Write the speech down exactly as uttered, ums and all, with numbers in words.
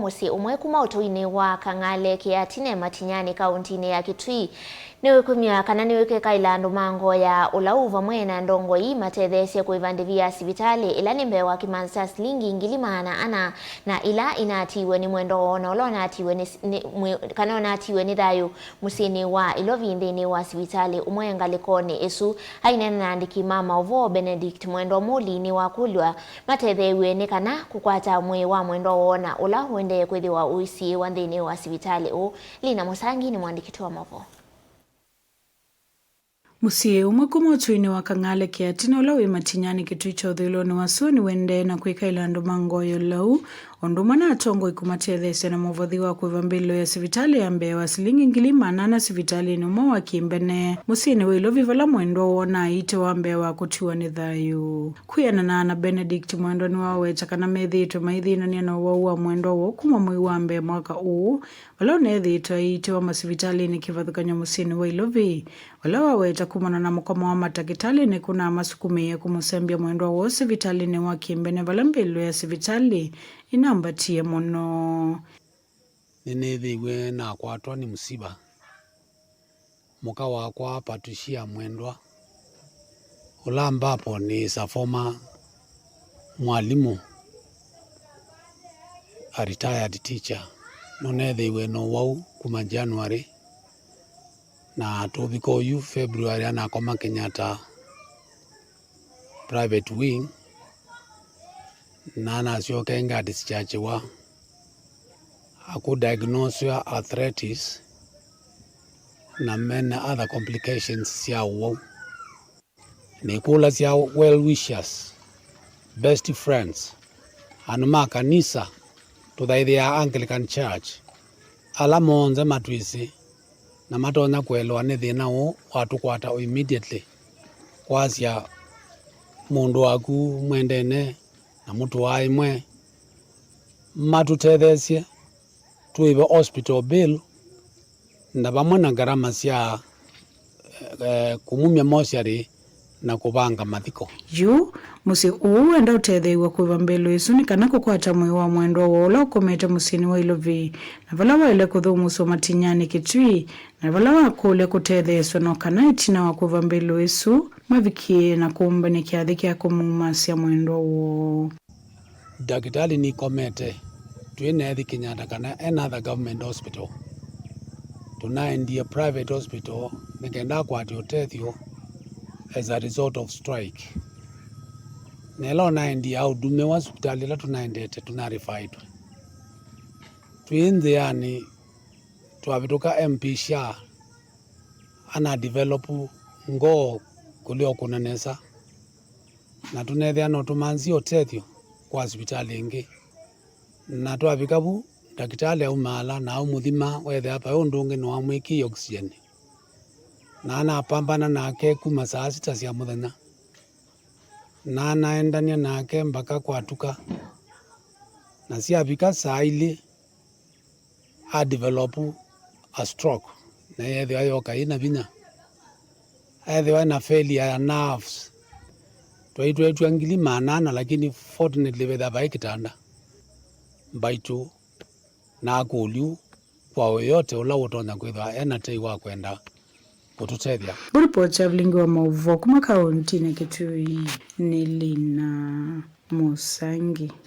Mũsyĩ ũmwe kuma ũtũinĩ wa Kang'ale Kĩatine Matinyani kauntinĩ ya Kitui nĩwĩkumya kana nĩwĩkwĩkaĩla andũ ma ngoo ya ũlau vamwe na ndongoi matetheesye kũĩva ndĩvi ya sivitalĩ ĩla nĩ mbee wa kĩmanzi kya silingi ngili maana ana, na ila inatiiwe nĩ mwendwa woo na ũla ũnatiiwe nĩ, nĩ, mwĩ-, kana ũnatiiwe nĩ thayũ mũsyĩnĩ wa Ilovi nthĩnĩ wa sivitalĩ ũmwe ngalĩkonĩ ĩsu. Aineena na andĩki ma maũvoo, Benedict Mwendwa Muli nĩwakũlw'a matetheew'e nĩ kana kũkwata mwĩĩ wa mwendwa woo na ũla ũendee kwĩthĩwa ũisiĩĩwa nthĩnĩ wa sivitalĩ ũũ. Lina Mũsangi nĩ mwandĩki witũ wa maũvoo. Mũsyĩ ũmwe kuma ũtũinĩ wa Kang'ale Kĩatine ũla wĩ Matinyani Kitui kya ũthũĩlonĩ wa sua nĩwendee na kwĩkaĩla andũ ma ngoo ya ũlau, o ũndũ ũmwe na atongoi kũmatetheesya na mũvothi wa kũĩva mbĩlĩlo ya sivitalĩ ya mbee wa silingi ngili maana ana sivitalĩnĩ ũmwe wa kĩmbene mũsyĩnĩ wa Ilovi, vala mwendwa woo na aitĩwa mbee wa kũtiwa nĩ thayũ. Kwĩanana na Benedict, mwendwa nĩwaweta kana methĩĩtwe maithĩnanĩa na ũwau wa mwendwa woo kuma mwei wa mbee mwaka ũũ, vala ũneethĩĩtwe aiitĩwa masivitalĩnĩ kĩvathũkany'o mũsyĩnĩ wa Ilovi, vala waweta kumana na mũkomo wa matakĩtalĩ nĩkũnamasukumĩie kũmũsembya mwendwa woo sivitalĩnĩ wa kĩmbene vala mbĩlĩlo ya sivitalĩ ĩnambatie mũno. Nĩnĩthĩiwe nakwatwa nĩ mũsiva. Mũka wakwa Patricia Mwendwa, ũla ambapo nĩ a former mwalimũ, a retired teacher, nũneethĩiwe na ũwau kuma January, na tũvika oyu February anakoma Kenyatta private wing, na nasyoka ĩngĩ a dischargiwa, akũ diagnoswa arthritis na mena other complications sya ũwau. Nĩkũlasya well wishers, best friends, andũ ma kanisa tũthaithĩaa Anglican Church, ala monthe matwĩsĩ na matonya kũelewa nĩ thĩna ũũ watũkwata o immediately, kwasya mũndũ waku mwendene na mũtũaa ĩmwe, matũtetheesye tũĩve hospital bill na vamwe na ngarama sya, eh, kũmumya mosyarĩ na kũvanga mathiko. Yu, mũsyĩ ũũ wenda ũtetheew'a kũĩva mbĩlĩlo ĩsu nĩ kana kũkwata mwĩĩ wa mwendwa woo ũla ũkomete mũsyĩnĩ wa Ilovi, na vala waĩle kũthũmũsw'a Matinyani Kitui, na vala wakũlya kũtetheesw'a no kana ĩtina wa kũĩva mbĩlĩlo ĩsu mavikie na kũmbany'a kyathĩ kya kũmumasya mwendwa woo. Ndakĩtalĩ nĩkomete, twĩ na ethi Kenyatta kana any other government hospital. Tũnaendie private hospital nĩ kenda akwate ũtethyo as a result of strike. Na ĩla ũnaendie aũdumĩwa sivitalĩ ĩla tũnaendete, tũnarifaĩtwe. Twĩ nzĩanĩ, twavĩtũka M P Sha, ana develop ngoo kũlea ũkũna nesa, na tũneethĩa no tũmanthie ũtethyo kwa sivitalĩ ĩngĩ. Na twavika vu, ndakĩtalĩ aumaala na aũmũthima, weethĩa vai ũndũ ũngĩ nĩwamwĩkĩie oxygen. Na anapambana nake kuma saa sita sya mũthenya, na anaendany'a nake mbaka kwatuka, na syavika saa ilĩ, a develop a stroke, na yeethĩwa yoka ĩna vinya, ethĩwa ena failure ya nerves. Twaitwetw'a ngili maana ana, lakini fortunately vethĩa vai kĩtanda mbaitũ, na akũlyu kwa yoyote ũla ũtonya kwĩthwa ena tei wa kwenda kũtũtethya. Mbũ ripoti ya vilingi wa maũvoo kuma kauntinĩ Kitui nĩ Lina Mũsangi.